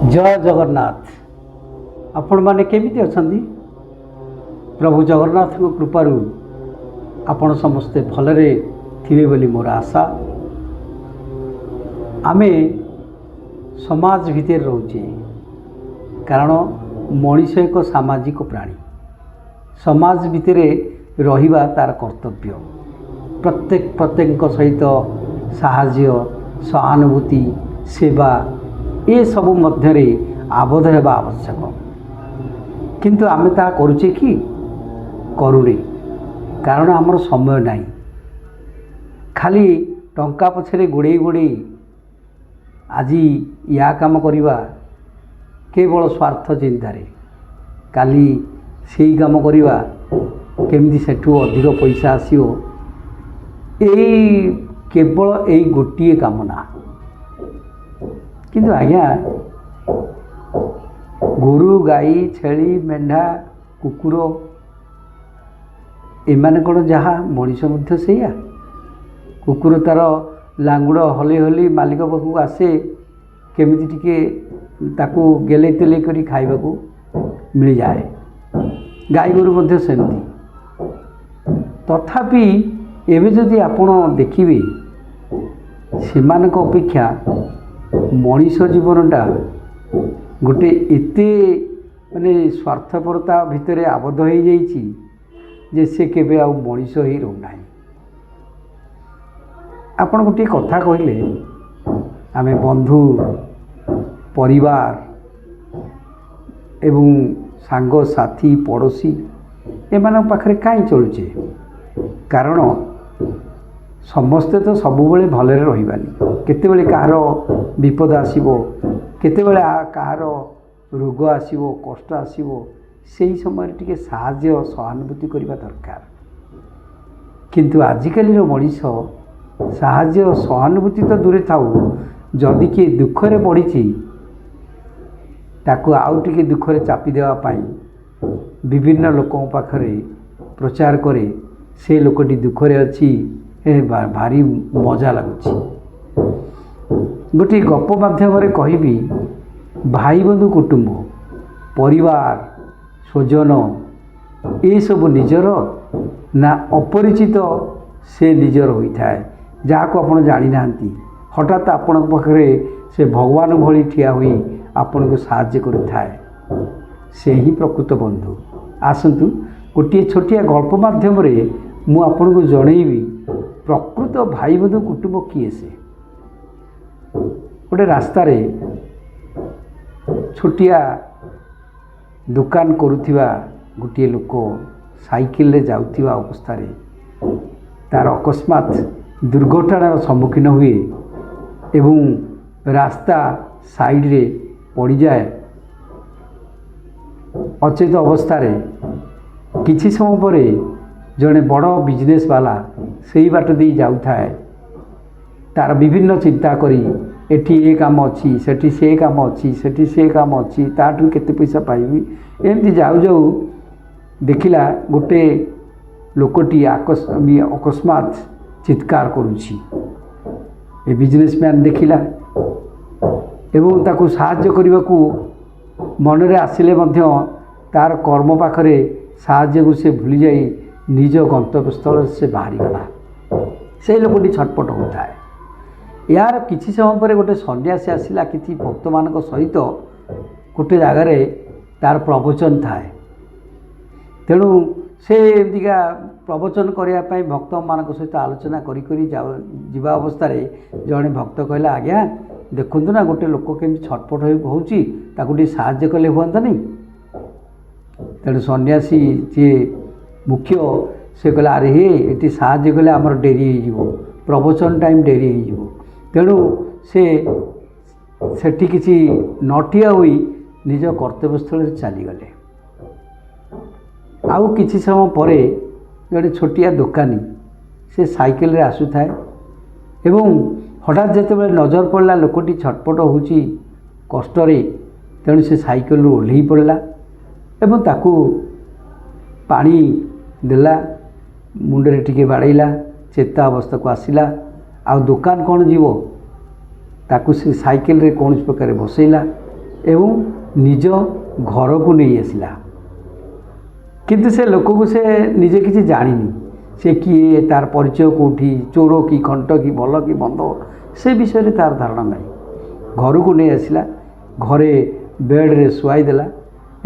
ଜୟ ଜଗନ୍ନାଥ। ଆପଣମାନେ କେମିତି ଅଛନ୍ତି? ପ୍ରଭୁ ଜଗନ୍ନାଥଙ୍କ କୃପାରୁ ଆପଣ ସମସ୍ତେ ଭଲରେ ଥିବେ ବୋଲି ମୋର ଆଶା। ଆମେ ସମାଜ ଭିତରେ ରହୁଛେ, କାରଣ ମଣିଷ ଏକ ସାମାଜିକ ପ୍ରାଣୀ। ସମାଜ ଭିତରେ ରହିବା ତା'ର କର୍ତ୍ତବ୍ୟ। ପ୍ରତ୍ୟେକଙ୍କ ସହିତ ସାହାଯ୍ୟ, ସହାନୁଭୂତି, ସେବା ଏସବୁ ମଧ୍ୟରେ ଆବଦ୍ଧ ହେବା ଆବଶ୍ୟକ। କିନ୍ତୁ ଆମେ ତାହା କରୁଛେ କି? କରୁନେ, କାରଣ ଆମର ସମୟ ନାହିଁ। ଖାଲି ଟଙ୍କା ପଛରେ ଗୋଡ଼େଇ ଗୋଡ଼େଇ ଆଜି ୟା କାମ କରିବା କେବଳ ସ୍ୱାର୍ଥ ଚିନ୍ତାରେ, କାଲି ସେଇ କାମ କରିବା, କେମିତି ସେଠୁ ଅଧିକ ପଇସା ଆସିବ, ଏଇ କେବଳ ଏଇ ଗୋଟିଏ କାମନା। କିନ୍ତୁ ଆଜ୍ଞା, ଗୋରୁ, ଗାଈ, ଛେଳି, ମେଣ୍ଢା, କୁକୁର ଏମାନେ କ'ଣ ଯାହା, ମଣିଷ ମଧ୍ୟ ସେଇଆ। କୁକୁର ତା'ର ଲାଙ୍ଗୁଡ଼ ହଲେଇ ହଲେଇ ମାଲିକ ପାଖକୁ ଆସେ, କେମିତି ଟିକେ ତାକୁ ଗେଲେଇ ତେଲେଇ କରି ଖାଇବାକୁ ମିଳିଯାଏ। ଗାଈ ଗୋରୁ ମଧ୍ୟ ସେମିତି। ତଥାପି ଏବେ ଯଦି ଆପଣ ଦେଖିବେ, ସେମାନଙ୍କ ଅପେକ୍ଷା ମଣିଷ ଜୀବନଟା ଗୋଟେ ଏତେ ମାନେ ସ୍ୱାର୍ଥପରତା ଭିତରେ ଆବଦ୍ଧ ହୋଇଯାଇଛି ଯେ ସେ କେବେ ଆଉ ମଣିଷ ହେଇ ରହୁନାହିଁ। ଆପଣ ଗୋଟିଏ କଥା କହିଲେ, ଆମେ ବନ୍ଧୁ, ପରିବାର ଏବଂ ସାଙ୍ଗସାଥି, ପଡ଼ୋଶୀ ଏମାନଙ୍କ ପାଖରେ କାହିଁ ଚଳୁଛେ? କାରଣ ସମସ୍ତେ ତ ସବୁବେଳେ ଭଲରେ ରହିବାନି। କେତେବେଳେ କାହାର ବିପଦ ଆସିବ, କେତେବେଳେ କାହାର ରୋଗ ଆସିବ, କଷ୍ଟ ଆସିବ, ସେଇ ସମୟରେ ଟିକେ ସାହାଯ୍ୟ ସହାନୁଭୂତି କରିବା ଦରକାର। କିନ୍ତୁ ଆଜିକାଲିର ମଣିଷ ସାହାଯ୍ୟ ସହାନୁଭୂତି ତ ଦୂରେ ଥାଉ, ଯଦି କିଏ ଦୁଃଖରେ ପଡ଼ିଛି, ତାକୁ ଆଉ ଟିକେ ଦୁଃଖରେ ଚାପି ଦେବା ପାଇଁ ବିଭିନ୍ନ ଲୋକଙ୍କ ପାଖରେ ପ୍ରଚାର କରେ, ସେ ଲୋକଟି ଦୁଃଖରେ ଅଛି, ଏ ଭାରି ମଜା ଲାଗୁଛି। ଗୋଟିଏ ଗପ ମାଧ୍ୟମରେ କହିବି। ଭାଇ, ବନ୍ଧୁ, କୁଟୁମ୍ବ, ପରିବାର, ସ୍ୱଜନ ଏସବୁ ନିଜର ନା ଅପରିଚିତ ସେ ନିଜର ହୋଇଥାଏ, ଯାହାକୁ ଆପଣ ଜାଣିନାହାନ୍ତି, ହଠାତ୍ ଆପଣଙ୍କ ପାଖରେ ସେ ଭଗବାନ ଭଳି ଠିଆ ହୋଇ ଆପଣଙ୍କୁ ସାହାଯ୍ୟ କରିଥାଏ, ସେ ହିଁ ପ୍ରକୃତ ବନ୍ଧୁ। ଆସନ୍ତୁ, ଗୋଟିଏ ଛୋଟିଆ ଗଳ୍ପ ମାଧ୍ୟମରେ ମୁଁ ଆପଣଙ୍କୁ ଜଣେଇବି ପ୍ରକୃତ ଭାଇ, ବନ୍ଧୁ, କୁଟୁମ୍ବ କିଏ ସେ। ଗୋଟେ ରାସ୍ତାରେ ଛୋଟିଆ ଦୋକାନ କରୁଥିବା ଗୋଟିଏ ଲୋକ ସାଇକେଲରେ ଯାଉଥିବା ଅବସ୍ଥାରେ ତା'ର ଅକସ୍ମାତ୍ ଦୁର୍ଘଟଣାର ସମ୍ମୁଖୀନ ହୁଏ ଏବଂ ରାସ୍ତା ସାଇଡ଼ରେ ପଡ଼ିଯାଏ ଅଚେତ ଅବସ୍ଥାରେ। କିଛି ସମୟ ପରେ ଜଣେ ବଡ଼ ବିଜନେସ୍ ବାଲା ସେଇ ବାଟ ଦେଇ ଯାଉଥାଏ। ତା'ର ବିଭିନ୍ନ ଚିନ୍ତା କରି, ଏଠି ଏ କାମ ଅଛି, ସେଠି ସେ କାମ ଅଛି, ସେଠି ସେ କାମ ଅଛି, ତାଠୁ କେତେ ପଇସା ପାଇବି, ଏମିତି ଯାଉ ଯାଉ ଦେଖିଲା ଗୋଟେ ଲୋକଟି ଅକସ୍ମାତ୍ ଚିତ୍କାର କରୁଛି। ଏ ବିଜନେସମ୍ୟାନ୍ ଦେଖିଲା ଏବଂ ତାକୁ ସାହାଯ୍ୟ କରିବାକୁ ମନରେ ଆସିଲେ ମଧ୍ୟ ତା'ର କର୍ମ ପାଖରେ ସାହାଯ୍ୟକୁ ସେ ଭୁଲିଯାଇ ନିଜ ଗନ୍ତବ୍ୟସ୍ଥଳରେ ସେ ବାହାରିଗଲା। ସେଇ ଲୋକଟି ଛଟପଟ ହେଉଥାଏ। ଏହାର କିଛି ସମୟ ପରେ ଗୋଟେ ସନ୍ନ୍ୟାସୀ ଆସିଲା କିଛି ଭକ୍ତମାନଙ୍କ ସହିତ। ଗୋଟେ ଜାଗାରେ ତା'ର ପ୍ରବଚନ ଥାଏ। ତେଣୁ ସେ ଏମିତିକା ପ୍ରବଚନ କରିବା ପାଇଁ ଭକ୍ତମାନଙ୍କ ସହିତ ଆଲୋଚନା କରି କରି ଯିବା ଅବସ୍ଥାରେ ଜଣେ ଭକ୍ତ କହିଲା, "ଆଜ୍ଞା, ଦେଖନ୍ତୁ ନା, ଗୋଟେ ଲୋକ କେମିତି ଛଟପଟ ହେଉଛି, ତାକୁ ଟିକେ ସାହାଯ୍ୟ କଲେ ହୁଅନ୍ତାନି?" ତେଣୁ ସନ୍ନ୍ୟାସୀ ଯିଏ ମୁଖ୍ୟ, ସେ କହିଲା, "ଆରେ ହେ, ଏଠି ସାହାଯ୍ୟ କଲେ ଆମର ଡେରି ହେଇଯିବ, ପ୍ରବଚନ ଟାଇମ୍ ଡେରି ହେଇଯିବ।" ତେଣୁ ସେ ସେଠି କିଛି ନଠିଆ ହୋଇ ନିଜ କର୍ତ୍ତବ୍ୟସ୍ଥଳରେ ଚାଲିଗଲେ। ଆଉ କିଛି ସମୟ ପରେ ଜଣେ ଛୋଟିଆ ଦୋକାନୀ ସେ ସାଇକେଲରେ ଆସୁଥାଏ ଏବଂ ହଠାତ୍ ଯେତେବେଳେ ନଜର ପଡ଼ିଲା ଲୋକଟି ଛଟପଟ ହେଉଛି କଷ୍ଟରେ, ତେଣୁ ସେ ସାଇକେଲରୁ ଓହ୍ଲେଇ ପଡ଼ିଲା ଏବଂ ତାକୁ ପାଣି ଦେଲା, ମୁଣ୍ଡରେ ଟିକେ ବାଡ଼େଇଲା, ଚେତା ଅବସ୍ଥାକୁ ଆସିଲା। ଆଉ ଦୋକାନ କ'ଣ ଯିବ, ତାକୁ ସେ ସାଇକେଲରେ କୌଣସି ପ୍ରକାରେ ବସେଇଲା। ଏବଂ ନିଜ ଘରକୁ ନେଇ ଆସିଲା। କିନ୍ତୁ ସେ ଲୋକକୁ ସେ ନିଜେ କିଛି ଜାଣିନି, ସେ କିଏ, ତାର ପରିଚୟ କେଉଁଠି, ଚୋର କି ଖଣ୍ଟ କି ଭଲ କି ମନ୍ଦ, ସେ ବିଷୟରେ ତାର ଧାରଣା ନାହିଁ। ଘରକୁ ନେଇ ଆସିଲା, ଘରେ ବେଡ଼୍ରେ ଶୁଆଇ ଦେଲା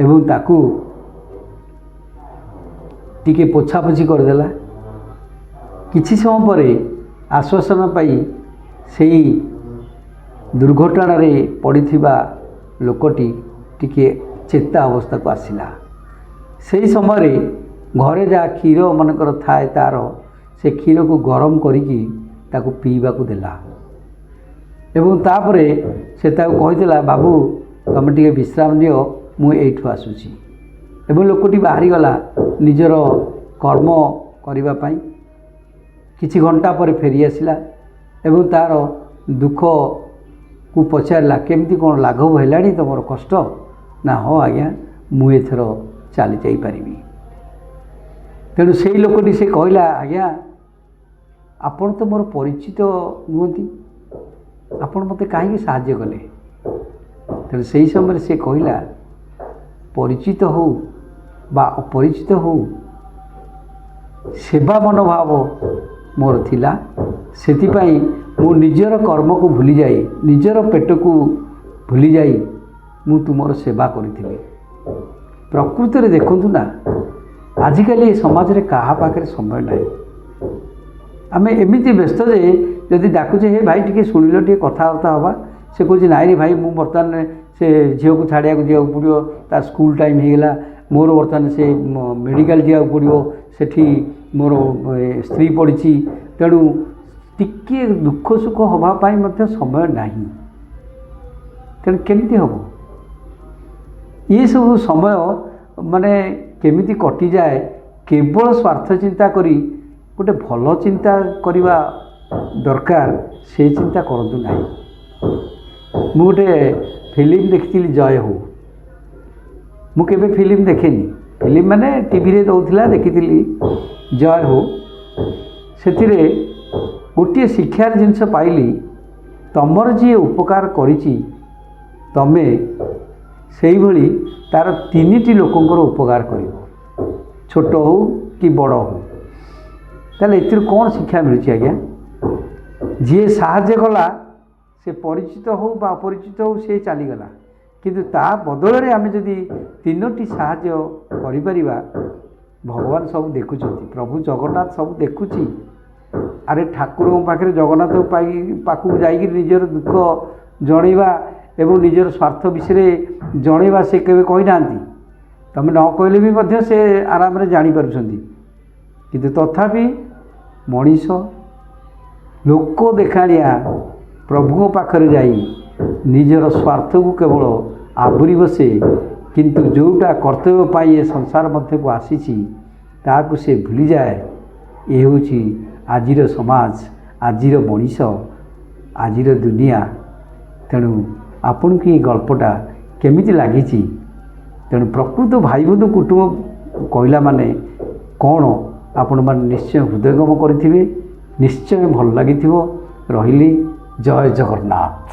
ଏବଂ ତାକୁ ଟିକେ ପୋଛାପୋଛି କରିଦେଲା। କିଛି ସମୟ ପରେ ଆଶ୍ୱାସନା ପାଇ ସେଇ ଦୁର୍ଘଟଣାରେ ପଡ଼ିଥିବା ଲୋକଟି ଟିକିଏ ଚେତା ଅବସ୍ଥାକୁ ଆସିଲା। ସେହି ସମୟରେ ଘରେ ଯାହା କ୍ଷୀର ମନେକର ଥାଏ ତା'ର, ସେ କ୍ଷୀରକୁ ଗରମ କରିକି ତାକୁ ପିଇବାକୁ ଦେଲା ଏବଂ ତାପରେ ସେ ତାକୁ କହିଥିଲା, ବାବୁ, ତୁମେ ଟିକେ ବିଶ୍ରାମ ନିଅ, ମୁଁ ଏଇଠୁ ଆସୁଛି। ଏବଂ ଲୋକଟି ବାହାରିଗଲା ନିଜର କର୍ମ କରିବା ପାଇଁ। କିଛି ଘଣ୍ଟା ପରେ ଫେରି ଆସିଲା ଏବଂ ତା'ର ଦୁଃଖକୁ ପଚାରିଲା, କେମିତି କ'ଣ ଲାଘବ ହେଲାଣି ତୁମର କଷ୍ଟ? ନା, ହଁ ଆଜ୍ଞା, ମୁଁ ଏଥର ଚାଲି ଯାଇପାରିବି। ତେଣୁ ସେଇ ଲୋକଟି ସେ କହିଲା, ଆଜ୍ଞା, ଆପଣ ତ ମୋର ପରିଚିତ ନୁହନ୍ତି, ଆପଣ ମୋତେ କାହିଁକି ସାହାଯ୍ୟ କଲେ? ତେଣୁ ସେଇ ସମୟରେ ସେ କହିଲା, ପରିଚିତ ହଉ ବା ଅପରିଚିତ ହଉ, ସେବା ମନୋଭାବ ମୋର ଥିଲା, ସେଥିପାଇଁ ମୁଁ ନିଜର କର୍ମକୁ ଭୁଲିଯାଇ, ନିଜର ପେଟକୁ ଭୁଲିଯାଇ ମୁଁ ତୁମର ସେବା କରିଥିଲି। ପ୍ରକୃତରେ ଦେଖନ୍ତୁ ନା, ଆଜିକାଲି ଏ ସମାଜରେ କାହା ପାଖରେ ସମୟ ନାହିଁ। ଆମେ ଏମିତି ବ୍ୟସ୍ତ ଯେ ଯଦି ଡାକୁଛେ, ହେ ଭାଇ, ଟିକେ ଶୁଣିଲ, ଟିକେ କଥାବାର୍ତ୍ତା ହେବା, ସେ କହୁଛି, ନାଇଁ ରେ ଭାଇ, ମୁଁ ବର୍ତ୍ତମାନ ସେ ଝିଅକୁ ଛାଡ଼ିବାକୁ ଯିବାକୁ ପଡ଼ିବ, ତା ସ୍କୁଲ ଟାଇମ୍ ହେଇଗଲା, ମୋର ବର୍ତ୍ତମାନ ସେ ମେଡ଼ିକାଲ ଯିବାକୁ ପଡ଼ିବ, ସେଠି ମୋର ସ୍ତ୍ରୀ ପଡ଼ିଛି। ତେଣୁ ଟିକିଏ ଦୁଃଖ ସୁଖ ହେବା ପାଇଁ ମଧ୍ୟ ସମୟ ନାହିଁ। ତେଣୁ କେମିତି ହେବ ଏସବୁ ସମୟ ମାନେ କେମିତି କଟିଯାଏ? କେବଳ ସ୍ୱାର୍ଥ ଚିନ୍ତା କରି ଗୋଟେ ଭଲ ଚିନ୍ତା କରିବା ଦରକାର, ସେ ଚିନ୍ତା କରନ୍ତୁ ନାହିଁ। ମୁଁ ଗୋଟେ ଫିଲ୍ମ ଦେଖିଥିଲି, ଜୟ ହଉ। ମୁଁ କେବେ ଫିଲ୍ମ ଦେଖେନି। ଫିଲ୍ମ ମାନେ ଟିଭିରେ ଦେଉଥିଲା, ଦେଖିଥିଲି ଜୟ ହଉ। ସେଥିରେ ଗୋଟିଏ ଶିକ୍ଷାର ଜିନିଷ ପାଇଲି, ତମର ଯିଏ ଉପକାର କରିଛି, ତମେ ସେଇଭଳି ତା'ର ତିନିଟି ଲୋକଙ୍କର ଉପକାର କରିବ, ଛୋଟ ହଉ କି ବଡ଼ ହଉ। ତାହେଲେ ଏଥିରୁ କ'ଣ ଶିକ୍ଷା ମିଳୁଛି ଆଜ୍ଞା? ଯିଏ ସାହାଯ୍ୟ କଲା, ସେ ପରିଚିତ ହଉ ବା ଅପରିଚିତ ହଉ, ସେ ଚାଲିଗଲା, କିନ୍ତୁ ତା ବଦଳରେ ଆମେ ଯଦି ତିନୋଟି ସାହାଯ୍ୟ କରିପାରିବା, ଭଗବାନ ସବୁ ଦେଖୁଛନ୍ତି, ପ୍ରଭୁ ଜଗନ୍ନାଥ ସବୁ ଦେଖୁଛି। ଆରେ, ଠାକୁରଙ୍କ ପାଖରେ, ଜଗନ୍ନାଥ ପାଖକୁ ଯାଇକିରି ନିଜର ଦୁଃଖ ଜଣେଇବା ଏବଂ ନିଜର ସ୍ୱାର୍ଥ ବିଷୟରେ ଜଣେଇବା, ସେ କେବେ କହିନାହାନ୍ତି। ତୁମେ ନ କହିଲେ ବି ମଧ୍ୟ ସେ ଆରାମରେ ଜାଣିପାରୁଛନ୍ତି। କିନ୍ତୁ ତଥାପି ମଣିଷ ଲୋକ ଦେଖାଣିଆ ପ୍ରଭୁଙ୍କ ପାଖରେ ଯାଇ ନିଜର ସ୍ୱାର୍ଥକୁ କେବଳ ଆବୋରି ବସେ, କିନ୍ତୁ ଯେଉଁଟା କର୍ତ୍ତବ୍ୟ ପାଇଁ ଏ ସଂସାର ମଧ୍ୟକୁ ଆସିଛି, ତାହାକୁ ସେ ଭୁଲିଯାଏ। ଏ ହେଉଛି ଆଜିର ସମାଜ, ଆଜିର ମଣିଷ, ଆଜିର ଦୁନିଆ। ତେଣୁ ଆପଣଙ୍କୁ ଏ ଗଳ୍ପଟା କେମିତି ଲାଗିଛି? ତେଣୁ ପ୍ରକୃତ ଭାଇବନ୍ଧୁ କୁଟୁମ୍ବ କହିଲା ମାନେ କ'ଣ, ଆପଣମାନେ ନିଶ୍ଚୟ ହୃଦୟଙ୍ଗମ କରିଥିବେ, ନିଶ୍ଚୟ ଭଲ ଲାଗିଥିବ। ରହିଲି, ଜୟ ଜଗନ୍ନାଥ।